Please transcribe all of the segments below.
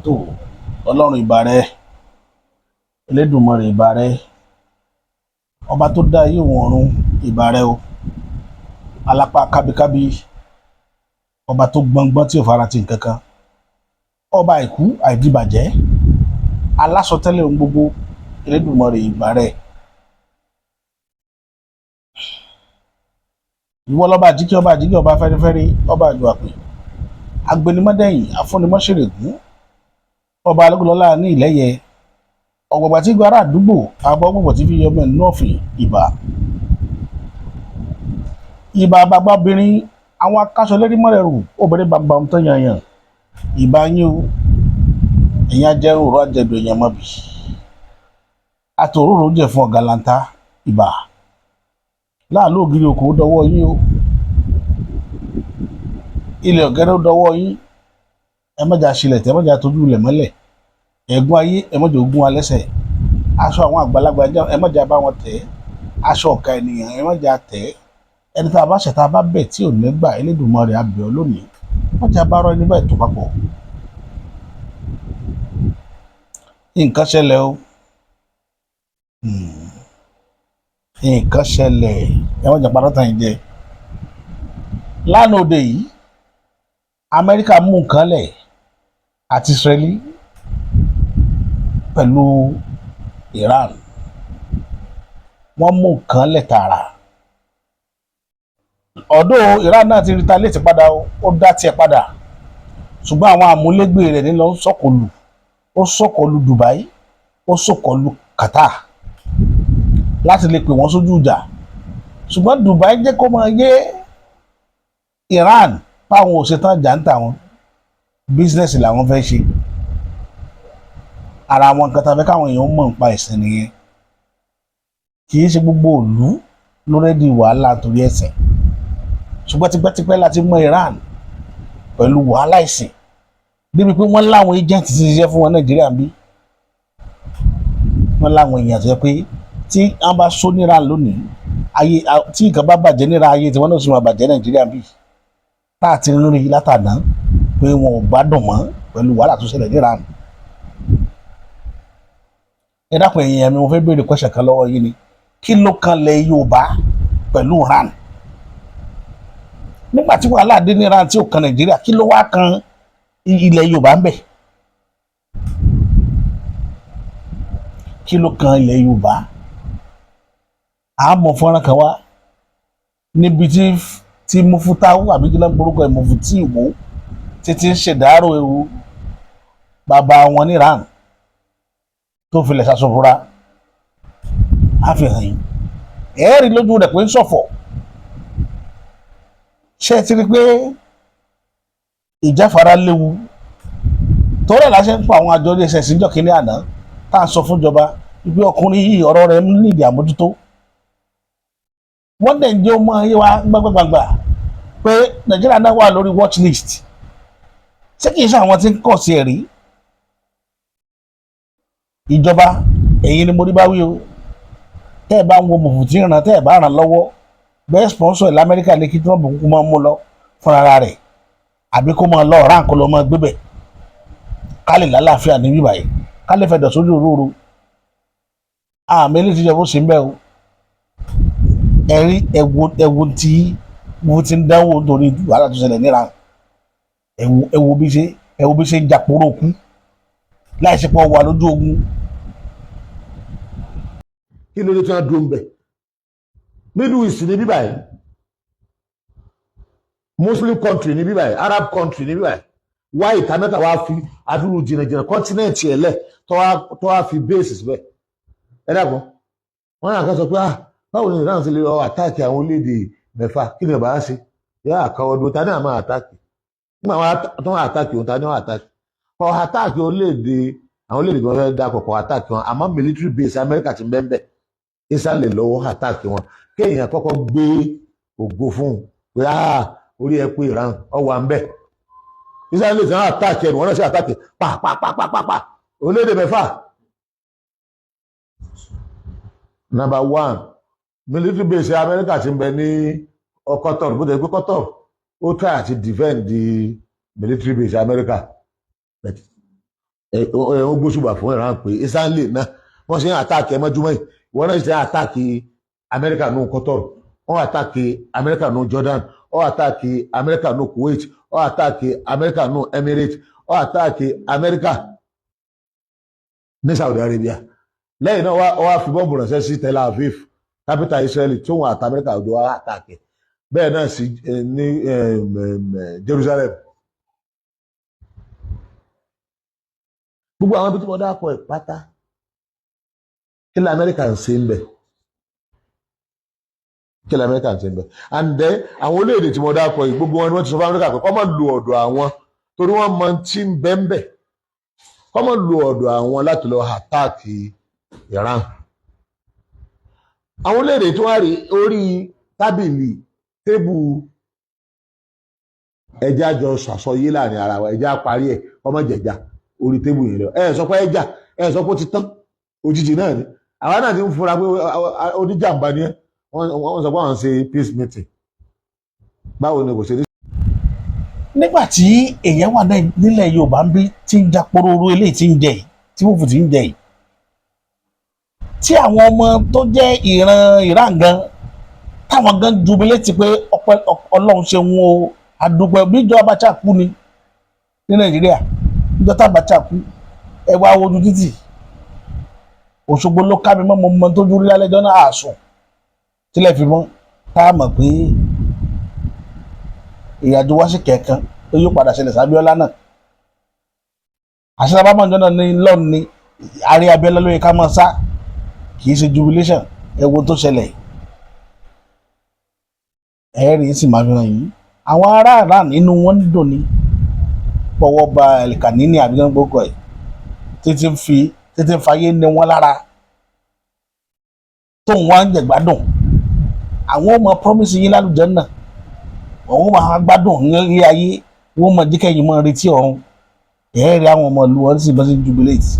Tó Ọlọ́run, ìbà rẹ. Elédùmarè, ìbà rẹ. Ọba tó dá ayé òun ọ̀run, ìbà rẹ o. Alápá kábíkábí, ọba tó gbọngbọ́n tí ò fara ti nǹkan kan, ọba àìkú àìdíbàjẹ́, alásọtẹ́lẹ̀ ohun gbogbo, Elédùmarè, ìbà rẹ. Ìwọ lọba àjíkẹ́, ọba àjíkẹ́, ọba fẹ́rífẹ́rí, ọba àjùwàpè, agbenimọ́dẹ̀yìn, afúnimọ́ṣẹ̀rẹ̀gún, ọba alógúnlọ́lá ní ìlẹ́yẹ ọ̀gbọ̀gbà tí gbára àdúgbò àbọ̀gbọ̀gbọ̀ tí fi yọmọ ẹ̀ nínú ọ̀fìn. Ìbà, ìbà bàbá obìnrin, àwọn akáṣọlérí mọ́rẹ̀rù obìnrin bàbá tó yanyan, ìbà yín o. Ẹ̀yin ajẹrun òrò ajẹdùn èèyàn mọ́bì àtòróró jẹ fún ọ̀gá lanta. Ìbà láàlú ògiri òkò, ó dọwọ́ yín o. Ilẹ̀ ọ̀gẹ́rẹ́, ó dọwọ́ yín. Ẹ mọ̀jà sílẹ̀ tẹ́, mọ̀jà tójú ilẹ̀ mọ́lẹ̀. Ẹ̀gún ayé, ẹ mọ̀jà ogún wa lẹ́sẹ̀. Aṣọ àwọn àgbàlagbà, ẹ mọ̀jà bá wọn tẹ̀. Aṣọ ọ̀ka ènìyàn, ẹ mọ̀jà tẹ̀. Ẹni tá a bá ṣẹ̀, tá a bá bẹ̀ tí ò ní gbà, Elédùmarè, a bẹ̀ ọ́ lónìí, mọ̀jà bá rọ ẹni báyìí tó papọ̀. Nǹkan ṣẹlẹ̀ o, nǹkan ṣẹlẹ̀. Ẹ mọ̀jà padà tàn yín jẹ. Lánàá òde yìí, Amẹ́ríkà mú nǹkan lẹ̀ àti Israeli pẹ̀lú Iran. Wọ́n mú nǹkan lẹ̀ tààrà. Ọ̀dọ̀ Iran náà ti retaliate padà, ó dá tiẹ̀ padà, ṣùgbọ́n àwọn àmúlégbè rẹ̀ ní lọ ń sọ̀kòlù. Ó sọ̀kòlù Dubai, ó sọ̀kòlù Qatar láti lè pè wọ́n sójú ìjà, ṣùgbọ́n Dubai jẹ́ kó máa yé Iran báwọn ò ṣetán jà ń tà wọn, business làwọn fẹ́ ṣe. Ara àwọn nǹkan tá a fẹ́ káwọn èèyàn mọ̀ nípa ẹ̀sìn nìyẹn. Kì í ṣe gbogbo ìlú ló ready wàhálà torí ẹ̀sìn, ṣùgbọ́n tipẹ́tipẹ́ láti mọ Iran pẹ̀lú wàhálà ẹ̀sìn, débi pé wọ́n láwọn agent ti ṣiṣẹ́ fún wọn Nàìjíríà bí. Wọ́n láwọn èèyàn tó yẹ pé tí wọ́n bá sọ ní Iran lónìí, ayé tí nǹkan bá bàjẹ́ níra, ayé tí wọ́n náà sì máa bàjẹ́ Nàìjíríà bí. Tá a ti ń rí látàná pé wọn ò gbádùn mọ́ pẹ̀lú wàhálà tó ṣẹlẹ̀ ní Iran. Ẹ dákun, ẹ̀yin ẹ̀mí, mo fẹ́ béèrè question kan lọ́wọ́ yín ni: kí ló kan lẹ̀ Yorùbá pẹ̀lú Iran? Nígbà tí wàhálà dé ní Iran tí ò kan Nàìjíríà, kí ló wá kan ilẹ̀ Yorùbá ń bẹ̀? Kí ló kan ilẹ̀ Yorùbá? Àmọ́ fọ́nrán kan wá níbi tí Mufutau, àbí kí ló ń porúkọ ẹ̀, Mufuti Ìwó, títí ń ṣèdárò ewu bàbá wọn ní Iran tó filẹ̀ ṣaṣọfúnra. Á fi hàn yín, ẹ̀ẹ́rì lójú rẹ̀ pé ń ṣọ̀fọ̀. Ṣé ẹ ti rí i pé ìjáfara léwu? Torí ẹ̀ láṣẹ ń pa àwọn àjọ DSS níjọ́ kínní àná tá à ń sọ fúnjọba wípé ọkùnrin yìí, ọ̀rọ̀ rẹ̀ nídìí àmójútó. Wọ́n dẹ̀ ń jẹ́ ọmọ ayé wa gbàgbàgbà pé Nàìjíríà náà wà lórí watch list. Ṣé kìí ṣe àwọn tí ń kọ̀ sí ẹ̀rí ìjọba? Ẹ̀yin ni mo rí bá wí o. Tẹ́ ẹ bá ń wo mùfùtí ràn, tẹ́ ẹ bá ràn lọ́wọ́, bẹ́ẹ̀ sponsor ẹ̀ l'Amẹ́ríkà ní kí Trump kúkú máa mú lọ fúnra rẹ̀, àbí kó máa lọ ọ̀rá kó lọ máa gbébẹ̀, ká lè lálàáfíà ní bíbáyìí, ká lè fẹ̀dọ̀ sójú òróró. Àmì ilé ìtìjọba ó sì ń bẹ̀ o. Ẹ̀rí ẹ̀wò ẹ̀wò tí mo ti ń dánwò nítorí wàhálà tó ṣẹlẹ̀ níra. Ẹ̀wò ẹ̀wò bí ṣe ń jàpórò kú láì ṣe pọ̀ wà lójú ogun. Kí ló dé tí wọ́n dúró ń bẹ̀? Middle East ní bíbáyìí, Muslim country ní bíbáyìí, Arab country ní bíbáyìí. Wá ìta mẹ́ta wá fi adúrú jìnnàjìnnà continent ẹ̀ lẹ̀ tó wá fi base síbẹ̀. Ẹ dàgbọ́n wọn náà kàn sọ pé, ah, báwo ni Iran ti lè lọ attack àwọn orílẹ̀-èdè mẹ́fà? Kí ni ọba á ṣe? Yá àkàwọ́ dúró, ta ní àmọ́ attack nígbà wọn tó wọn attack òun, ta ní wọn attack? Kọ attack orílẹ̀-èdè, àwọn orílẹ̀-èdè tí wọ́n fẹ́ dákọ̀, kọ attack wọn, àmọ́ military base Amẹ́ríkà ti ń bẹ́ẹ̀ bẹ́ẹ̀ Israel lọ́wọ́ attack wọn. Kéèyàn kọ́kọ́ gbé ògo fún un pé, ah, orí ẹ pé Iran ọwọ́ à ń bẹ̀. Israel tí wọ́n attack ẹnu wọn náà ṣe attack pa pa pa pa pa pa orílẹ̀-èdè mẹ́fà. Number one, military base Amẹ́ríkà ti ń bẹ ní Qatar. Bó ti pé Qatar ó try àti defend the military base Amẹ́ríkà, but Ẹ ẹ wọ́n gbóṣùbà fún Iran pé Israeli náà wọ́n ṣe ń attack ẹ mọ́júmọ́ yìí, wọ́n náà ṣe ń attack Amẹ́ríkà nù Qatar, wọ́n attack Amẹ́ríkà nù Jordan, wọ́n attack Amẹ́ríkà nù Kuwait, wọ́n attack Amẹ́ríkà nù Emirates, wọ́n attack Amẹ́ríkà ní Saudi Arabia. Lẹ́yìn náà, wọ́n wá fi bọ́ǹbù ránṣẹ́ sí Tel Aviv, capital Israeli, tí òun àti Amẹ́ríkà òjò wá attack bẹ́ẹ̀ náà sí ní Jerusalem. Gbogbo àwọn ibi tí wọ́n dákọ̀ ẹ̀ pátá, kí ni Amẹ́ríkà ń ṣe ń bẹ̀? Kí ni Amẹ́ríkà ń ṣe ń bẹ̀? And then àwọn orílẹ̀-èdè tí wọ́n dákọ̀ yìí, gbogbo wọn ni wọ́n ti sọ fún Amẹ́ríkà pé kó má lu ọ̀dọ̀ àwọn, torí wọ́n mọ tí ń bẹ ń bẹ̀, kó má lu ọ̀dọ̀ àwọn láti lọ attack Iran. Àwọn orílẹ̀-èdè tí wọ́n rí orí tábìlì tébù ẹja jọ ṣàsọyé láàrin ara wa, ẹja parí ẹ̀, ọmọ jẹ̀já orí tébù yẹn lọ. Ẹ sọ pé ẹja, ẹ sọ pé ó ti tán òjijì náà ni. Àwa náà ti ń fura pé oníjàmbá ni ẹ. Wọ́n sọ pé àwọn ń ṣe peace meeting, báwo ni kò ṣe ní. Nígbà tí èèyàn wà nílẹ̀ Yorùbá ń bí tí ń ja pororo eléyìí tí ń jẹ yìí, tí wọ́n ti ń jẹ yìí, tí àwọn ọmọ tó jẹ́ ìran Iran gan, táwọn gan jubilate pé ọpẹ́ Ọlọ́run ṣe ń wo àdúpẹ́. Bíjọ Abacha kú ni ní Nàìjíríà, níjọ́ tá Abacha kú, ẹ wá wojú títì Òṣogbo ló ká mi mọ́. Mo mọ tójú rí lálẹ́jọ́ náà, àsùn tílẹ̀ fi mọ́, tá a mọ̀ pé ìrìnàjò wá sí kẹ̀kan tó yóò padà ṣẹlẹ̀ sábíọ́lá náà. Àṣẹ sábàmọ́jọ́ náà ní lọ́ọ̀ ní ààrẹ Abíọ́lá ló yẹ ká máa sá, kì í ṣe jubilation. Ẹ wo tó ṣẹlẹ̀, ẹ̀ẹ́rì sì máa fi hàn yín. Àwọn ará Iran nínú wọn ń dùn ní pọ̀wọ́ ba ẹ̀lìkàní ní àbíkán gbogbo ẹ̀ títí ń fi títí ń fayé ní wọn lára tóun wá ń jẹ̀gbádùn. Àwọn ọmọ promise yín lálùjánnà, àwọn máa gbádùn ní ayé, wọ́n máa jẹ́ kẹ́yìn máa retí ọ̀run. Ẹ̀ẹ́rì àwọn ọmọ ìlú wọn sì bá sí jubilate.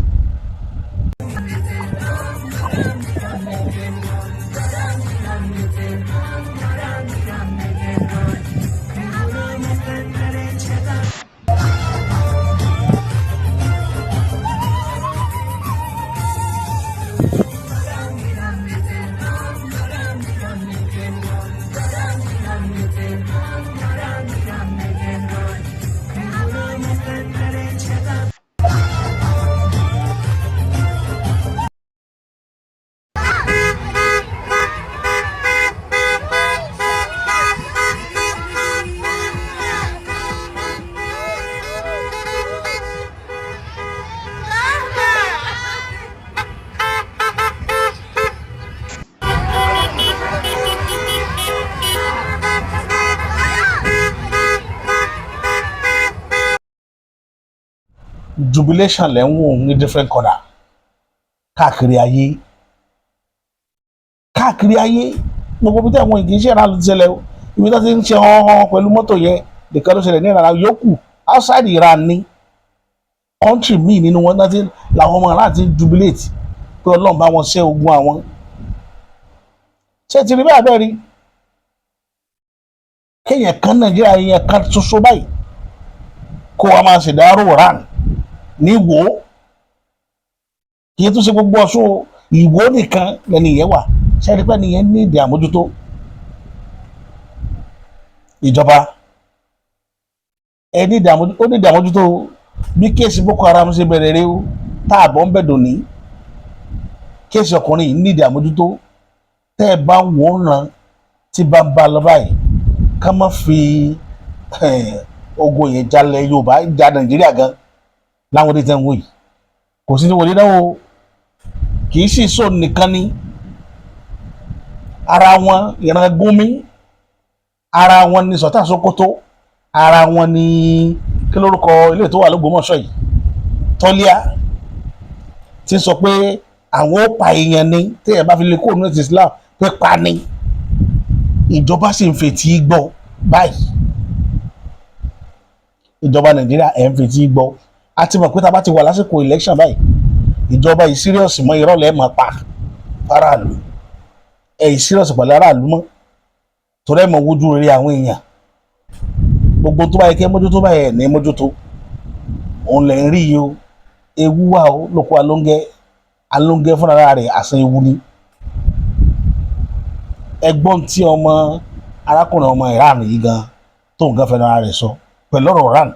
Jubilation lẹ́ ń wò ní different corner káàkiri ayé, káàkiri ayé. Gbogbo bí tẹ̀wọ̀n kì í ṣe ìrànlọ́ ti ṣẹlẹ̀ o. Ibi tó ti ń ṣe hàn pẹ̀lú mọ́tò yẹn nìkan ló ṣẹlẹ̀ ní ìrànlọ́. Yòókù outside Iran ní country míì nínú wọn náà ti làwọn ọmọ aláàtí jubilate pé Ọlọ́run bá wọn ṣẹ́ ogun àwọn. Ṣé ti rí bẹ́ẹ̀ bẹ́ẹ̀ rí kéèyàn kan Nàìjíríà, yẹn kan ṣoṣo báyìí, kó wa máa ṣèdárò Iran ní Ìwó? Kì í tún ṣe gbogbo Ọ̀ṣun o, Ìwó nìkan lẹni ìyẹn wà. Ṣẹ́ni pẹ́ nìyẹn ní ìdí àmójútó ìjọba ẹ ní ìdí àmójútó, ó ní ìdí àmójútó. Bí case Boko Haram ṣe bẹ̀rẹ̀ rẹ o, tá a bọ̀ ń bẹ̀ dòní, case ọkùnrin yìí ní ìdí àmójútó. Tẹ́ ẹ bá wò ó ràn tí bá ń bá lọ báyìí, ká má fi ogun yẹn jalè Yorùbá, ja Nàìjíríà gan láwọn oní tẹ́ ń wò yìí. Kò sí ní wọlé náà o, kì í sì sọ nìkan ni. Ara wọn ìran Gúnmi, ara wọn ni Sultan Sokoto, ara wọn ni kí lórúkọ ilé tó wà lÓgbómọ̀ṣọ́ yìí, Tọ́líà, tí ń sọ pé àwọn ó pa èèyàn ni téèyàn bá fi lè kó nínú Islam, pé pa ni. Ìjọba sì ń fetí gbọ́ báyìí. Ìjọba Nàìjíríà, ẹ̀ ń fetí gbọ́. A ti mọ̀ pé tá a bá ti wà lásìkò election báyìí, ìjọba yìí serious mọ́ irọ́ lẹ́ẹ̀ máa pa faraàlú. Ẹ̀ yìí serious pẹ̀lú aráàlú mọ́, torí ẹ̀ mọ̀ wojú rere àwọn èèyàn. Gbogbo tó bá yẹ kẹ́ mójútó báyìí, ẹ̀ ní mójútó. Òun lẹ̀ ń rí yìí o. Ewu wà ó lóko alóńgẹ́. Alóńgẹ́ fúnra rẹ̀ àsán ewu ni. Ẹgbọ́n tí ọmọ arákùnrin ọmọ Iran yìí gan tó nǹkan fẹ́ ara rẹ̀ sọ pẹ̀lú ọ̀rọ̀ Iran,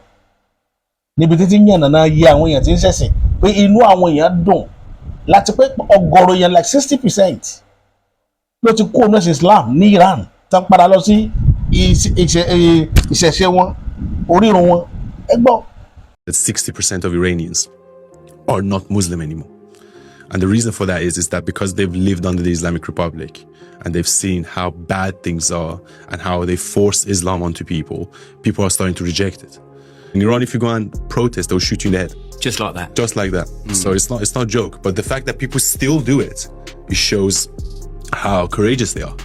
níbi títí yànnàná yí àwọn èèyàn tí ń ṣẹ̀sìn pé inú àwọn èèyàn dùn láti pé ọ̀gọ̀rọ̀ èèyàn, like 60%, ló ti kó nọ́ọ̀sì Islam ní Iran, tán padà lọ sí ìṣẹ̀ṣe wọn, orírun wọn. Ẹ gbọ́. That 60% of Iranians are not Muslim anymore. And the reason for that is that because they've lived under the Islamic Republic and they've seen how bad things are and how they force Islam onto people, people are starting to reject it. In Iran, if you go and protest, they'll shoot you in the head. Just like that. Just like that. So it's not a joke. But the fact that people still do it, it shows how courageous they are.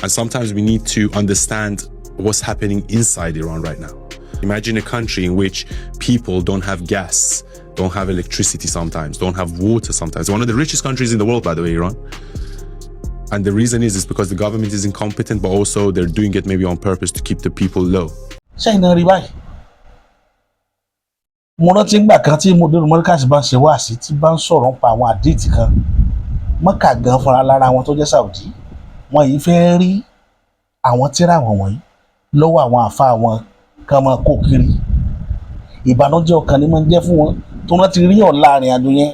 And sometimes we need to understand what's happening inside Iran right now. Imagine a country in which people don't have gas, don't have electricity sometimes, don't have water sometimes. One of the richest countries in the world, by the way, Iran. And the reason is because the government is incompetent, but also they're doing it maybe on purpose to keep the people low. Sẹ́yìn náà rí báyìí. Mo rántí ngbà kan tí mo dérò mọ́ríkàsì bá ń ṣe wáàsí, tí bá ń sọ̀rọ̀ nípa àwọn àdéhìtì kan. Mọ́kà gan fúnra lára wọn tó jẹ́ Saudi, wọn yìí fẹ́ rí àwọn tíra wọn wọ̀nyí lọ́wọ́ àwọn àfa wọn kan máa kó kiri. Ìbànújẹ́ ọkàn ni máa ń jẹ́ fún wọn tó rántí rí ọ̀la àrìn àjò yẹn,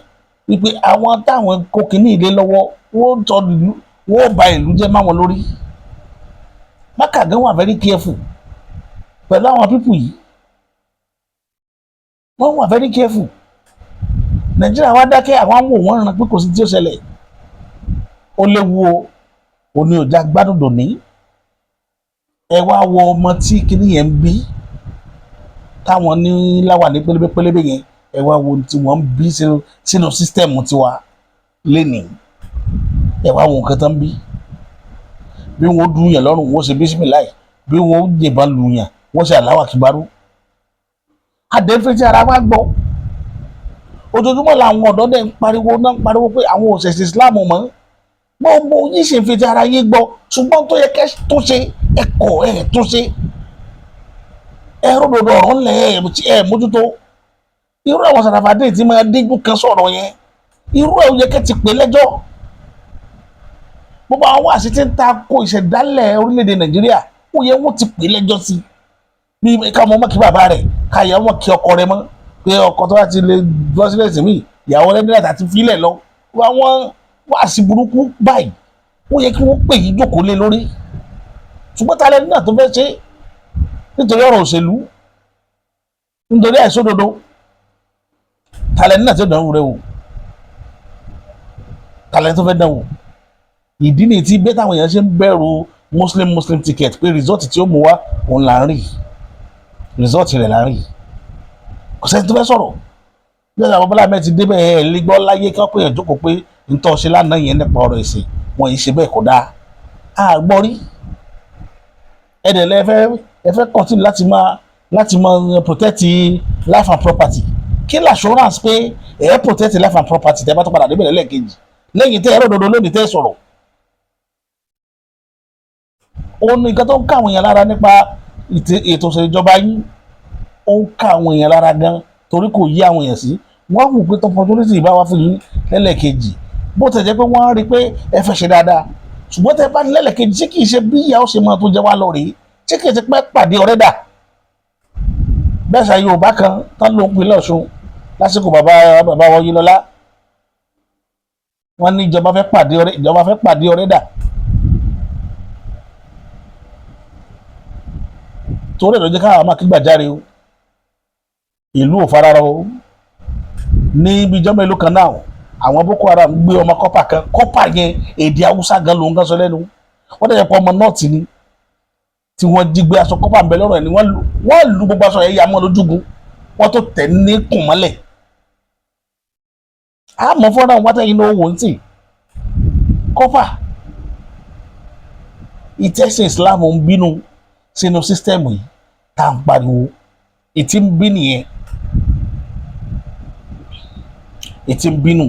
wípé àwọn táwọn kó kinní ilé lọ́wọ́, wọ́n tọ́ ìlú, wọ́n ba ìlú jẹ́ máwọn lórí. Mọ́kà gan wà very careful pẹ̀lú àwọn people yìí, wọ́n wà very careful. Nàìjíríà wá dákẹ́, àwọn wò wọ́n ràn pé kò sí tí ó ṣẹlẹ̀. Ó léwu o. Ò ní òjá gbádùn dòní. Ẹ wá wo ọmọ tí kinní yẹn ń bí, táwọn ní láwà ní pélébé pélébé yẹn. Ẹ wá wo tí wọ́n ń bí sínú system tiwa lénìí. Ẹ wá wo nǹkan tó ń bí. Bí wọ́n dùn yàn lọ́rùn, wọ́n ṣe bísímìláì. Bí wọ́n yìnbọn lù yàn, wọ́n ṣe aláwà kíbarú. Àdẹ́fẹ́ tí ara wa gbọ́, ojoojúmọ́ làwọn ọ̀dọ́ dẹ̀ ń pariwo náà, ń pariwo pé àwọn òṣèṣì Islam mọ́. Gbogbo yín ṣe ń fi ti ara yín gbọ́, ṣùgbọ́n tó yẹ kẹ́ tó ṣe ẹ̀kọ́ ẹ̀ tó ṣe ẹ ròdòdò ọ̀rọ̀ ńlẹ̀ ẹ̀ mójútó. Irú àwọn sàràfàdé tí máa díjú kan sọ̀rọ̀ yẹn, irú ẹ̀ ó yẹ kẹ́ ti pè lẹ́jọ́. Gbogbo àwọn wáàsí tí ń ta ko ìṣẹ̀dálẹ̀ orílẹ̀-èdè Nàìjíríà, ó yẹ wọ́n ti pè lẹ́jọ́ sí bí ká ọmọ mọ́ kí bàbá rẹ̀, ká ìyàwó mọ́ kí ọkọ rẹ̀ mọ́, pé ọkọ tó bá ti lè bọ́ sílẹ̀ sí mi, ìyàwó rẹ̀ nílẹ̀ àti fílẹ̀ lọ. Àwọn wáàsí burúkú báyìí, ó yẹ kí wọ́n pè yí jókòó lé lórí. Ṣùgbọ́n ta lẹni náà tó fẹ́ ṣe nítorí ọ̀rọ̀ òṣèlú, nítorí àìsódodo? Ta lẹni náà tó dánwò rẹ wò? Ta lẹni tó fẹ́ dánwò? Ìdí nìyí tí bẹ́ẹ̀ táwọn èèyàn ṣe ń bẹ̀rù Muslim Muslim ticket, pé result tí ó mú wá òun là ń rí, result rẹ̀ là ń rí. Kò sẹ́ni tó fẹ́ sọ̀rọ̀ bí ọ̀sán Bọ́lá Ahmed ti débẹ̀. Ẹ̀ lè gbọ́ láyé kí wọ́n pè é jókòó pé ntọ́ ṣe lánàá yẹn nípa ọ̀rọ̀ ẹ̀sìn wọn yìí ṣe bẹ́ẹ̀, kò dáa. A gbọ́ rí. Ẹ̀dẹ̀ lẹ fẹ́, ẹ fẹ́ continue láti máa protect life and property. Kí ni assurance pé ẹ protect life and property tẹ́ bá tó padà débẹ̀ lẹ́ẹ̀kejì, lẹ́yìn tẹ́ ẹ̀rọ òdodo lónìí tẹ́ sọ̀rọ̀? Òun ní nǹkan tó ń ká àwọn èèyàn lára nípa ètò ìṣèjọba yín. Ó ń ká àwọn èèyàn lára gan, torí kò yí àwọn èèyàn sí. Wọ́n wù pé opportunity bá wá fún yín lẹ́lẹ́kejì, bó tẹ̀ jẹ́ pé wọ́n rí i pé ẹ fẹ́ ṣe dáadáa, ṣùgbọ́n tẹ́ bá ní lẹ́lẹ́kejì, ṣé kìí ṣe bí ìyá ó ṣe máa tó jẹ wá lọ rèé? Ṣé kìí ṣe pẹ́ pàdé ọ̀rẹ́ dà bẹ́ẹ̀? Ṣe Yorùbá kan tán ló ń pinlẹ̀ Ọ̀ṣun lásìkò bàbá bàbá wọn Oyinlọ́lá, wọ́n ní ìjọba fẹ́ pàdé ọ̀rẹ́, ìjọba fẹ́ pàdé ọ̀rẹ́ dà. Torí ẹ̀ ló jẹ́ káwọn máa kígbàjáre o. Ìlú ò fararọ o. Ní ibi ìjọba mélòó kan náà, àwọn Boko Haram gbé ọmọ corper kan. Corper yẹn, èdè Haúsá gan ló ń gán sọ lẹ́nu. Wọ́n dẹ̀ pọ̀ ọmọ nọ́ọ̀tì ni tí wọ́n jí gbé. Aṣọ corper ń bẹ lọ́rọ̀ ẹ̀ ni wọ́n lu gbogbo aṣọ yẹn ya mọ́ lójúgun, wọ́n tó tẹ̀ ní kùn mọ́lẹ̀. Àmọ́ fọ́nrán wọn tẹ̀yìn náà wò ń tì. Corper ìtẹ́sìn Islam ń bínú sínú system yìí tá à ń pariwo, ìtì ń bí nìyẹn, ìtì ń bínú.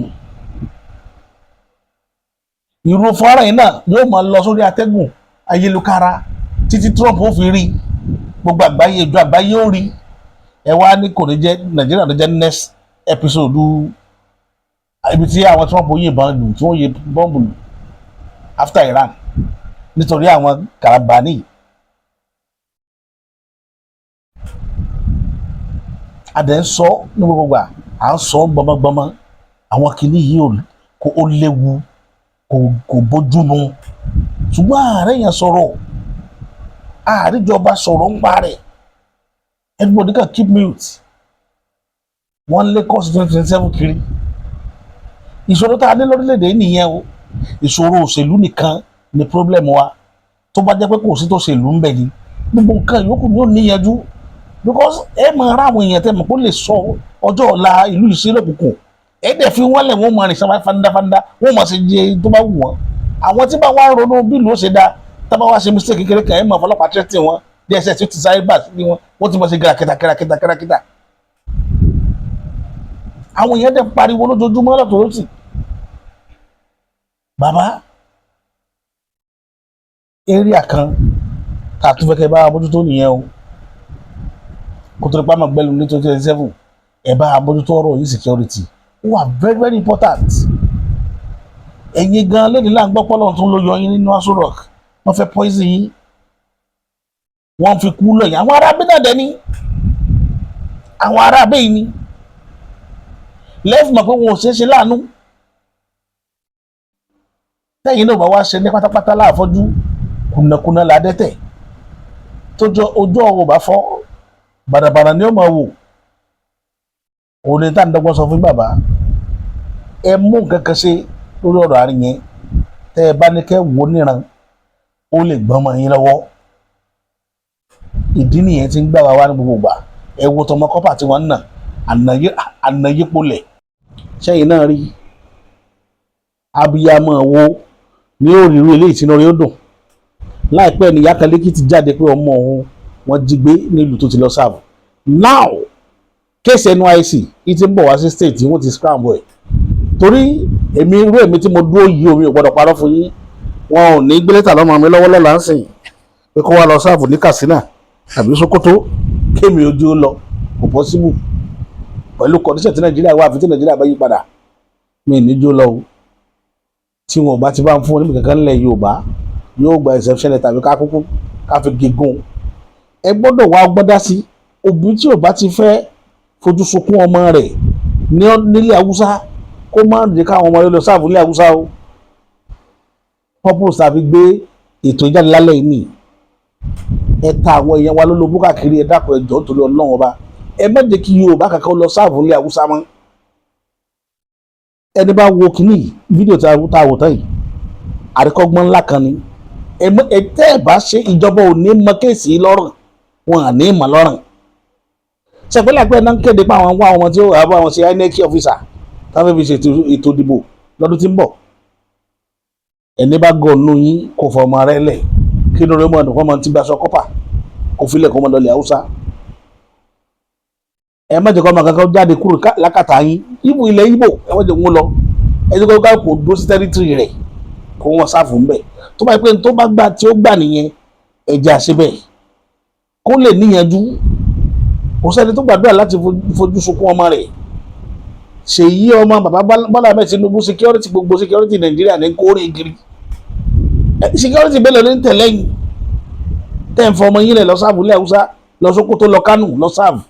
Irú fọ́nrán yìí náà yóò máa lọ sórí atẹ́gùn ayélujára títí Trump ó fi rí, gbogbo àgbáyé, ìjọ àgbáyé ó rí. Ẹ wá ní kò ní jẹ́ Nàìjíríà ló jẹ́ next. Episode ibi tí àwọn Trump yìnbọn lù, tí wọ́n yẹ bọ́ǹbù lù after Iran nítorí àwọn karambani. Adẹ̀ ń sọ ní gbogbo gbà, à ń sọ gbọmọgbọmọ, àwọn kìíní yìí kò ó léwu, kò bójúmu, ṣùgbọ́n ààrẹ yẹn sọ̀rọ̀, àríjọba sọ̀rọ̀ ń pa rẹ̀. Everybody can keep mute. Wọ́n lé course 2027 kiri. Ìṣòro tá a ní lórílẹ̀‐èdè yìí nìyẹn o. Ìṣòro òṣèlú nìkan ni problem wa. Tó bá jẹ́ pé kò sí tó ṣèlú ń bẹ̀ ni, gbogbo nǹkan yòókù ni ó níyanjú, because ẹ máa rá àwọn èèyàn tẹ́ mọ̀ kó lè sọ ọjọ́ ọ̀la ìlú yìí sí lókùnkùn, ẹ dẹ̀ fi wọ́n lẹ̀, wọ́n máa rìn sábà fandafanda, wọ́n máa ṣe jẹ tó bá wù wọ́n. Àwọn tí bá wá ń ronú bí ìlú ó ṣe dáa, tá bá wá ṣe mistake kékeré kan, ẹ máa fọlọ́pàá tẹ́tì wọn, DSS tó ti sáré bà sí wọn, wọ́n ti máa ṣe gírakìtà gírakìtà gírakìtà. Àwọn èèyàn dẹ̀ pariwo lójoojúmọ́ lọ́tọ̀ lọ́sì. Bàbá, area kan tá a tún fẹ́ kẹ́ bá wa mójútó nìyẹn o, kó tó lè pa àmọ́ gbẹ́lu ní 2027. Ẹ bá wa mójútó ọ̀rọ̀ yìí. Security ó wà very, very important. Ẹ̀yin gan lẹ́ni là ń gbọ́ pọ́lọ́ tó ń lo yọ yín nínú Aso Rock. Wọ́n fẹ́ poison yín, wọ́n fi kú lọ́yìn. Àwọn arábí náà dẹ̀ ni, àwọn arábí yìí ni lẹ́fù mọ̀ pé wọn ò ṣeé ṣe láàánú. Tẹ́yìn náà bá wá ṣe ní pátápátá láàfọ́jú, kùnàkùnà làdẹ́tẹ̀ tójọ ojú ọ̀rọ̀ bá fọ́ bàdàbàdà ni ó máa wò. Òun ni tá à ń dọ́gbọ́n sọ fún bàbá, ẹ mú nǹkan kan ṣe lórí ọ̀rọ̀ àárín yẹn. Tẹ́ ẹ bá ní kẹ́ wò níran, ó lè gbọ́n mọ́ yín lọ́wọ́. Ìdí nìyẹn tí ń gbà wá wá ní gbogbo ìgbà. Ẹ wo tọmọ kọ́pà tí wọ́n ń nà ànàyípolẹ̀ sẹ́yìn náà rí. Abiyamọ wo ní òrìrì eléyìí tí inú rẹ̀ ó dùn? Láìpẹ́ ní ìyá kan lẹ́kìtì jáde pé ọmọ òun wọ́n jí gbé nílùú tó ti lọ serve. Now, case NYSC yìí ti ń bọ̀ wá sí state tí wọ́n ti scramble ẹ̀, torí èmi, irú èmi tí mo dúró yìí, omi ò gbọ́dọ̀ parọ́ fún yín. Wọn ò ní gbé lẹ́tà lọ́mọ mi lọ́wọ́ lọ́la ń sìn pé kó wá lọ serve ní Katsina àbí Sokoto, kémi ojú ó lọ. Kò possible pẹ̀lú condition tí Nàìjíríà wà. Àfi tí Nàìjíríà bá yí padà, mi ní jó lọ o. Tí wọn ò bá ti bá ń fún onímọ̀ kankan nílẹ̀ Yorùbá, yóò gba exception letter tàbí ká kúkú ká fi gígùn. Ẹ gbọ́dọ̀ wá gbọ́dá sí òbí tí ò bá ti fẹ́ fojú sunkún ọmọ rẹ̀ nílẹ̀ Haúsá, kó má jẹ́ káwọn ọmọ rẹ̀ lọ serve nílẹ̀ Haúsá o. Purpose tàbí gbé ètò ìjáde lálẹ́ yìí nìyí. Ẹ ta àwọn èèyàn wa lólobó káàkiri. Ẹ dákun, ẹ jọ̀ọ́, nítorí Ọlọ́run Ọba, ẹ má jẹ́ kí Yorùbá kankan lọ serve nílẹ̀ Haúsá mọ́. Ẹni bá wo kínní yìí, fídíò tí a wò tán yìí, àríkọ́gbọ́n ńlá kan ni. Ẹ tẹ́ ẹ bá ṣe, ìjọba ò ní mọ case yìí lọ́rùn, wọn à ní mọ̀ lọ́rùn. Ṣẹ̀pẹ́lẹ̀ pẹ́ náà ń kéde pé àwọn wá àwọn tí ó wà bá wọn ṣe INEC officer táwọn fi ṣètò ètò ìdìbò lọ́dún tí ń bọ̀. Ẹni bá gọ̀ nù yín, kò fọ ọmọ rẹ lẹ̀, kí ló rẹ mọ̀ ọdún kọ́ mọ̀ tí gba aṣọ kọ́pà, kò filẹ̀ kọ́ mọ̀ lọ́lẹ̀ Haúsá. Ẹ má jẹ́ kọ́ ọmọ kankan jáde kúrò lákàtà yín. Ibo, ilẹ̀ Ibo, ẹ má jẹ́ wọn lọ. Ẹ jẹ́ kó ká kó dúró sí territory rẹ̀, kó wọ́n serve ń bẹ̀. Tó bá yẹ pé tó bá gbà tí ó gbà nìyẹn, ẹ jẹ́ àṣẹ bẹ́ẹ̀ kó lè níyanjú. Kò sẹ́ni tó gbàdúrà láti fojú sunkún ọmọ rẹ̀. Ṣèyí ọmọ bàbá Bọ́lá Ahmed Tinubu, security, gbogbo security Nàìjíríà ní kórè kiri. Security bẹ́ẹ̀ lọ ní tẹ̀lé yìí tẹ́ ń fọ ọmọ yín lẹ̀ lọ serve ilẹ̀ Haúsá, lọ Sókótó, lọ Kánò, lọ serve.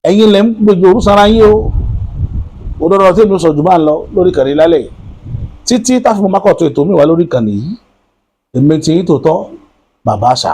Ẹ̀yin lẹ̀ ń gbèjò orúsara yín o. Òdodo tí mi sọ jù máa ń lọ lórí ìkànnì lálẹ́ yìí, títí táfìmọ̀ mákọ̀tún ètò mi wá lórí ìkànnì yìí, èmi ti yín tòótọ́, bàbá àṣà.